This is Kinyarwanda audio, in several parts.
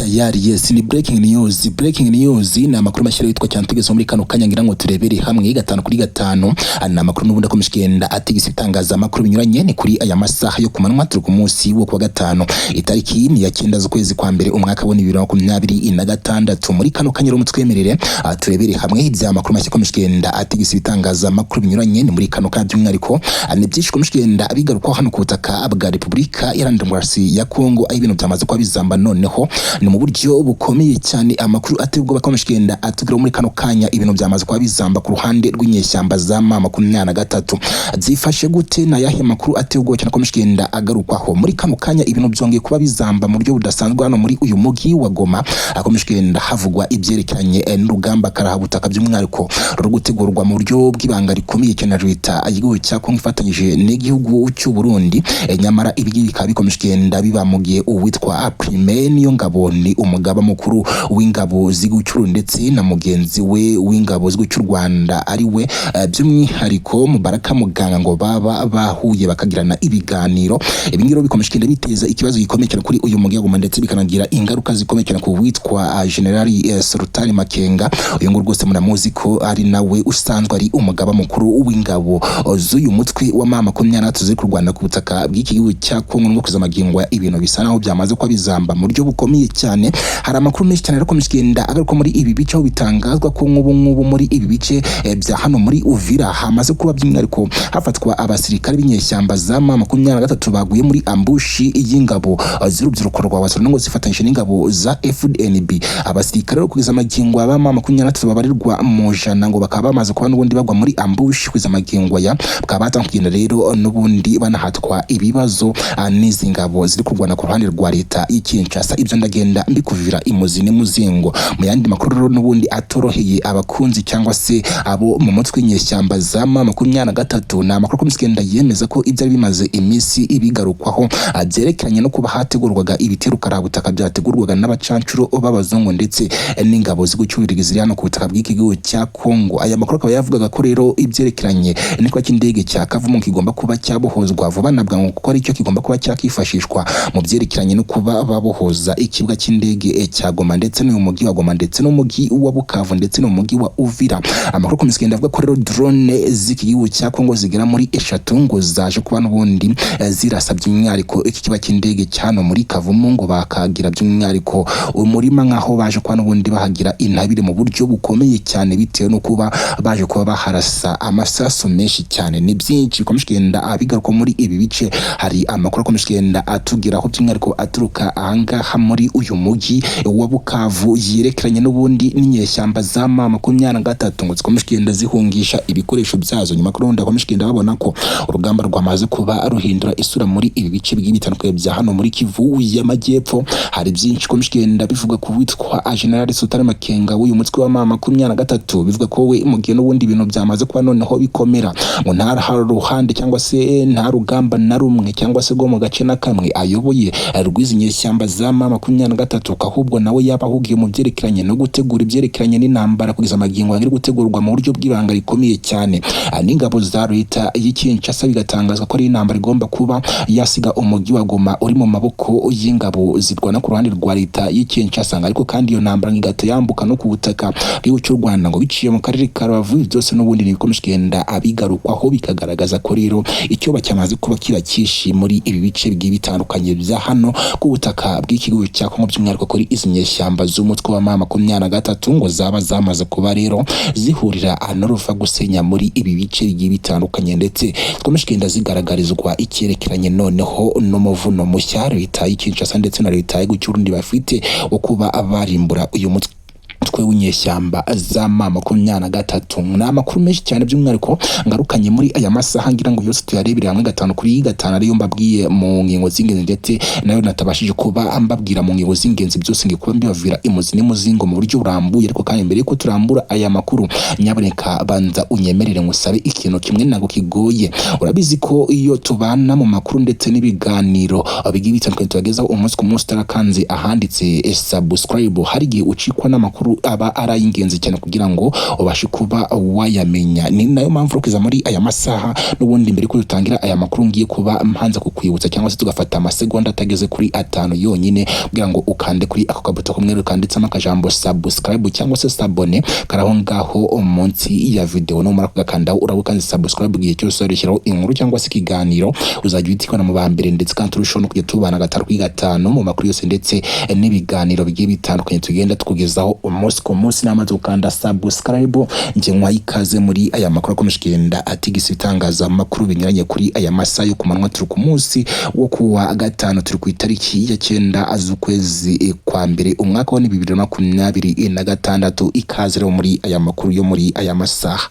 Tayari, yes, ni breaking news. Breaking news ni amakuru mashya yitwa cyane tugeze muri kano kanya ngira ngo turebere hamwe gatanu kuri gatanu. Ni amakuru n'ubundi akomeje kugenda atigisa itangazamakuru binyuranye. Ni kuri aya masaha yo ku manywa, turi ku munsi wo kuwa gatanu, itariki ni ya 9 z'ukwezi kwa mbere, umwaka wa 2026. Muri kano kanya rero mutwemerere turebere hamwe ibya makuru mashya akomeje kugenda atigisa ibitangazamakuru binyuranye. Ni muri kano kanya by'umwihariko, ni byinshi bikomeje kugenda bigarukwaho hano ku butaka bwa Repubulika Iharanira Demokarasi ya Kongo, aho ibintu byamaze kuba bizamba noneho ni mu buryo bukomeye cyane. Amakuru ateye ubwoba akomeje kugenda atugeraho muri kano kanya, ibintu byamaze kuba bizamba ku ruhande rw'inyeshyamba za M23. Zifashe gute? Na yahe makuru ateye ubwoba cyane akomeje kugenda agarukwaho muri kano kanya? Ibintu byongeye kuba bizamba mu buryo budasanzwe hano muri uyu mujyi wa Goma. Akomeje kugenda havugwa ibyerekeranye n'urugamba karahabutaka, by'umwihariko ruri gutegurwa mu buryo bw'ibanga rikomeye cyane na leta y'igihugu cya Kongo ifatanyije n'igihugu cy'u Burundi. Nyamara ibi ngibi bikaba bikomeje kugenda biba mu gihe uwitwa Prime niyo ngabo, ni umugaba mukuru w'ingabo z'igihugu cy'u Burundi, ndetse na mugenzi we w'ingabo z'igihugu cy'u Rwanda, ari we by'umwihariko Mubaraka Muganga, ngo baba bahuye bakagirana ibiganiro. Ibi ngibi rero bikomeje kugenda biteza ikibazo gikomeye cyane kuri uyu mujyi wa Goma, ndetse bikanagira ingaruka zikomeye cyane ku witwa General Sultani Makenga. Uyu nguyu rwose muramuzi ko ari nawe usanzwe ari umugaba mukuru w'ingabo z'uyu mutwe wa M23 ziri kurwana ku butaka bw'iki gihugu cya Kongo. No kuza magingo ya ibintu bisa naho byamaze kuba bizamba mu buryo bukomeye cyane. Hari amakuru menshi cyane akomeje kugenda agaruka muri ibi bice, aho bitangazwa ko nk'ubu ngubu muri ibi bice bya hano muri Uvira hamaze kuba by'umwihariko hafatwa abasirikare b'inyeshyamba za M23 baguye muri ambush y'ingabo z'urubyiruko rwa Wazalendo ngo zifatanyije n'ingabo za FDNB. Abasirikare rero kugeza magingo aba M23 babarirwa mu jana ngo bakaba bamaze kuba n'ubundi bagwa muri ambush. Kugeza magingo aya bakaba batangiye kugenda rero n'ubundi banahatwa ibibazo n'izi ngabo ziri kurwana ku ruhande rwa leta y'i Kinshasa. Ibyo ndagenda mbikuvira imuzi n'imuzingo. Mu yandi makuru rero n'ubundi atoroheye abakunzi cyangwa se abo mu mutwe w'inyeshyamba za M23, ni amakuru akomeza kugenda yemeza ko ibyari bimaze iminsi ibigarukwaho byerekeranye no kuba hategurwaga ibitero karabutaka byategurwaga n'abacancuro b'abazungu ndetse n'ingabo z'igihugu ziri hano ku butaka bw'iki gihugu cya Kongo. Aya makuru akaba yavugaga ko rero ibyerekeranye n'ikibuga cy'indege cya Kavumu kigomba kuba cyabohozwa vuba na bwangu, kuko aricyo kigomba kuba cyakifashishwa mu byerekeranye no kuba babohoza ikibuga cy'indege cya Goma, ndetse n'uyu mujyi wa Goma, ndetse n'umujyi wa Bukavu, ndetse n'umujyi wa Uvira. Amakuru akomeza kugenda avuga ko rero drone z'iki gihugu cya Kongo zigera muri eshatu ngo zaje kuba n'ubundi zirasa by'umwihariko iki kibuga cy'indege cyano muri Kavumu, ngo bakagira by'umwihariko umurima nk'aho baje kuba n'ubundi bahagira intabire mu buryo bukomeye cyane, bitewe no kuba baje kuba baharasa amasasu menshi cyane. Ni byinshi bikomeje kugenda bigaruka muri ibi bice. Hari amakuru akomeje kugenda atugeraho by'umwihariko aturuka ahangaha muri uyu mujyi wa Bukavu, yerekeranye n'ubundi n'inyeshyamba za M23 ngo zikomeje kugenda zihungisha ibikoresho byazo, nyuma ko n'ubundi bakomeje kugenda babona ko urugamba rwamaze kuba ruhindura isura muri ibi bice bigiye bitandukanye bya hano muri Kivu y'Amajyepfo. Hari byinshi bikomeje kugenda bivuga ku witwa General Sultan Makenga w'uyu mutwe wa M23, bivuga ko we mu gihe n'ubundi ibintu byamaze kuba noneho bikomera, ngo nta ruhande cyangwa se nta rugamba na rumwe cyangwa se rwo mu gace na kamwe ayoboye rw'izi nyeshyamba za M23, ahubwo nawe yaba ahugiye mu byerekeranye no gutegura ibyerekeranye n'intambara kugeza amagingo iri gutegurwa mu buryo bw'ibanga rikomeye cyane n'ingabo za leta y'i Kinshasa. Bigatangazwa ko ari intambara igomba kuba yasiga umujyi wa Goma uri mu maboko y'ingabo zirwana ku ruhande rwa leta y'i Kinshasa, ariko kandi iyo ntambara igahita yambuka no ku butaka bw'igihugu cy'u Rwanda ngo biciye mu karere ka Rubavu. Byose n'ubundi ni ibikomeje kugenda abigarukwaho, bikagaragaza ko rero icyoba cyamaze kuba kiba cyinshi muri ibi bice bigiye bitandukanye bya hano ku butaka bw'iki gihugu cya Kongo, by'umwihariko kuri izi nyeshyamba z'umutwe wa M23 ngo zaba zamaze kuba rero zihurira n'uruva gusenya muri ibi bice bigiye bitandukanye, ndetse zikomeje kugenda zigaragarizwa icyerekeranye noneho n'umuvuno mushya leta y'i Kinshasa ndetse na leta y'igihugu cy'u Burundi bafite wo kuba barimbura uyu mutwe w'inyeshyamba za M23. Ni amakuru menshi cyane by'umwihariko ngarukanye muri aya masaha, ngira ngo yose tuyarebere hamwe gatanu kuri gatanu, ariyo mbabwiye mu ngingo z'ingenzi, ndetse nayo natabashije kuba mbabwira mu ngingo z'ingenzi. Byose ngiye kuba mbibavira imuzi n'imuzingo mu buryo burambuye. Ariko kandi mbere yuko turambura aya makuru, nyaboneka banza unyemerere ngusabe ikintu kimwe, ntabwo kigoye. Urabizi ko iyo tubana mu makuru ndetse n'ibiganiro bigiye bitandukanye tubagezaho umunsi ku munsi, utarakanze ahanditse subscribe, hari igihe ucikwa n'amakuru. aba ari ay'ingenzi cyane kugira ngo ubashe kuba wayamenya. Ni nayo mpamvu kugeza muri aya masaha n'ubundi, mbere ko dutangira aya makuru, ngiye kuba mpanza kukwibutsa cyangwa se tugafata amasegonda atageze kuri 5 yonyine kugira ngo ukande kuri ako kabuto k'umweru kanditsemo akajambo subscribe cyangwa se s'abonner kari aho ngaho munsi ya video. Numara kugakandaho, uraba ukanze subscribe. Igihe cyose uzashyiraho inkuru cyangwa se ikiganiro, uzajya uhita mu ba mbere, ndetse kandi turushaho no kujya tubana gatanu kuri gatanu mu makuru yose ndetse n'ibiganiro bigiye bitandukanye tugenda tukugezaho umunsi ku munsi. Namaze gukanda subscribe, njye nkwaye ikaze muri aya makuru akomeje kugenda atigisa ibitangazamakuru binyuranye kuri aya masaha yo ku manywa. Turi ku munsi wo kuwa gatanu, turi ku itariki ya 9 z'ukwezi kwa mbere, umwaka wa 2026. Ikaze rero muri aya makuru yo muri aya masaha.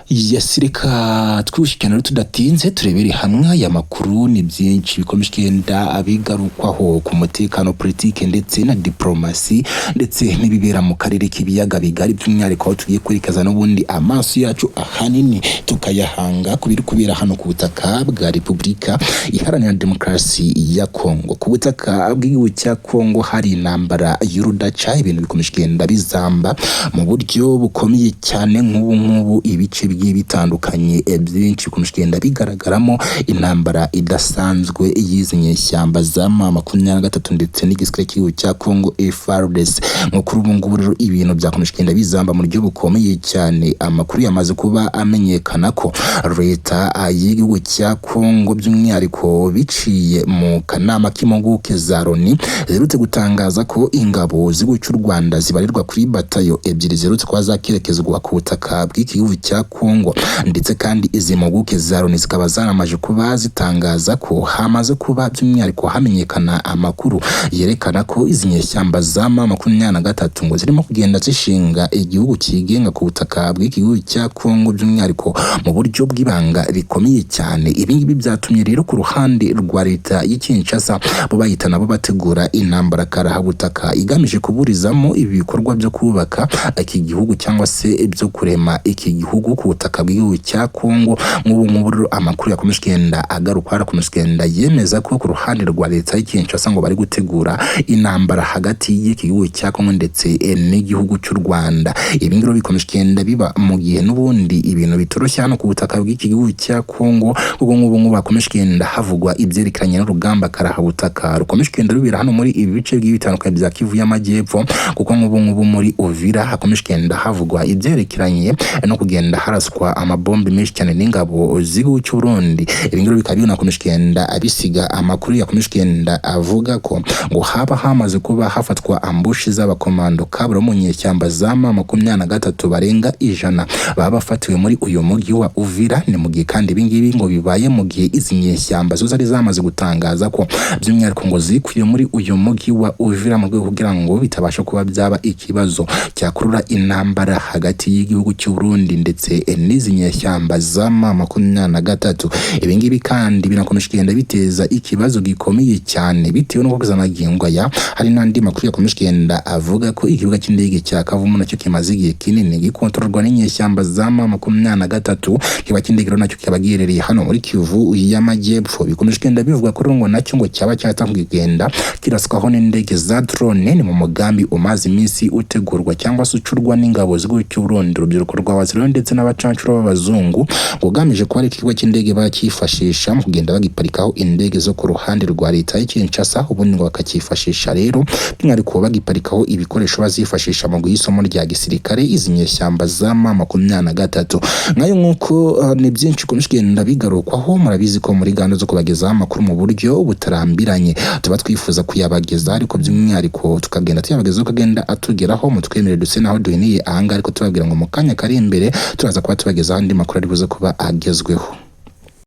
Yes, reka twihuse rero tudatinze turebere hamwe aya makuru. Ni byinshi bikomeje kugenda bigarukwaho ku mutekano, politike ndetse na diplomasi, ndetse n'ibibera mu karere k'ibiyaga bigari, by'umwihariko aho tugiye kwerekeza n'ubundi amaso yacu ahanini tukayahanga ku biri kubera hano ku butaka bwa Repubulika Iharanira Demokarasi ya Kongo. Ku butaka bw'igihugu cya Kongo hari intambara y'urudaca, ibintu bikomeje kugenda bizamba mu buryo bukomeye cyane. Nk'ubu ngubu ibice bigiye bitandukanye byinshi bikomeje kugenda bigaragaramo intambara idasanzwe y'izi nyeshyamba za M23 ndetse n'igisirikare cy'igihugu cya Congo, FARDC. Nko kuri ubu ngubu rero ibintu byakomeje kugenda bizamba mu buryo bukomeye cyane. Amakuru yamaze kuba amenyekana ko leta y'igihugu cya Congo, by'umwihariko biciye mu kanama k'impuguke za Loni, ziherutse gutangaza ko ingabo z'igihugu cy'u Rwanda zibarirwa kuri batayo 2 ziherutse kuba zakerekezwa ku butaka bw'iki gihugu cya Congo. Ndetse kandi izi mpuguke za Loni zikaba zaramaje kuba zitangaza ko hamaze kuba by'umwihariko hamenyekana amakuru yerekana ko izi nyeshyamba za M23 ngo zirimo kugenda zishinga igihugu cyigenga ku butaka bw'iki gihugu cya Congo, by'umwihariko mu buryo bw'ibanga rikomeye cyane. Ibi ngibi byatumye rero ku ruhande rwa leta y'i Kinshasa bo bahita nabo bategura intambara karahabutaka igamije kuburizamo ibi bikorwa byo kubaka iki gihugu cyangwa se byo kurema iki gihugu ku butaka bw'igihugu cya Congo. Nk'ubu ngubu rero amakuru yakomeje kugenda agaruka, arakomeje kugenda yemeza ko ku ruhande rwa leta y'i Kinshasa ngo bari gutegura intambara hagati y'iki gihugu cya Congo ndetse n'igihugu cy'u Rwanda. Ibi ngibi bikomeje kugenda biba mu gihe n'ubundi ibintu bitoroshye hano ku butaka bw'iki gihugu cya Congo, kuko nk'ubu ngubu hakomeje kugenda havugwa ibyerekeranye n'urugamba karahabutaka rukomeje kugenda rubera hano muri ibi bice bigiye bitandukanye bya Kivu y'Amajyepfo, kuko nk'ubu ngubu muri Uvira hakomeje kugenda havugwa ibyerekeranye no kugenda haraswa amabombe menshi cyane n'ingabo z'igihugu cy'u Burundi. Ibi ngibi bikaba binakomeje kugenda bisiga amakuru yakomeje kugenda avuga ko ngo haba hamaze kuba hafatwa ambushi z'abakomando kabura mu nyeshyamba za M23 barenga 100 baba bafatiwe muri uyu mujyi wa Uvira. Ni mu gihe kandi ibi ngibi ngo bibaye mu gihe izi nyeshyamba zo zari zamaze gutangaza ko by'umwihariko ngo zikwiye muri uyu mujyi wa Uvira mu rwego kugira ngo bitabasha kuba byaba ikibazo cyakurura intambara hagati y'igihugu cy'u Burundi ndetse n'izi nyeshyamba za M23. Ibi ngibi kandi binakomeje kugenda biteza ikibazo gikomeye cyane, bitewe n'uko kugeza magingo aya hari n'andi makuru yakomeje kugenda avuga ko ikibuga cy'indege cya Kavumu nacyo kimaze igihe kinini gikontororwa n'inyeshyamba za M23. Ikibuga cy'indege rero nacyo kikaba giherereye hano muri Kivu y'Amajyepfo. Bikomeje kugenda bivuga ko rero ngo nacyo ngo cyaba cyatangiye kugenda kiraswaho n'indege za drone. Ni mu mugambi umaze iminsi utegurwa cyangwa se ucurwa n'ingabo z'igihugu cy'u Burundi, urubyiruko rwa Wazalendo ndetse n'abacancuro b'abazungu, ngo ugamije kuba ari ikigo cy'indege bakifashisha mu kugenda bagiparikaho indege zo ku ruhande rwa leta y'i Kinshasa, ubundi ngo bakacyifashisha rero by'umwihariko bagiparikaho ibikoresho bazifashisha mu guha isomo rya gisirikare izi nyeshyamba za M23. Nkayo nk'uko ni byinshi bikomeje kugenda bigarukwaho. Murabizi ko muri gahunda zo kubagezaho amakuru mu buryo butarambiranye tuba twifuza kuyabageza, ariko by'umwihariko tukagenda tuyabagezaho ukagenda atugeraho. Mutwemerere duse naho duhiniye ahangaha, ariko tubabwira ngo mu kanya kari imbere turaza kuba tubagezaho andi makuru ari buze kuba agezweho.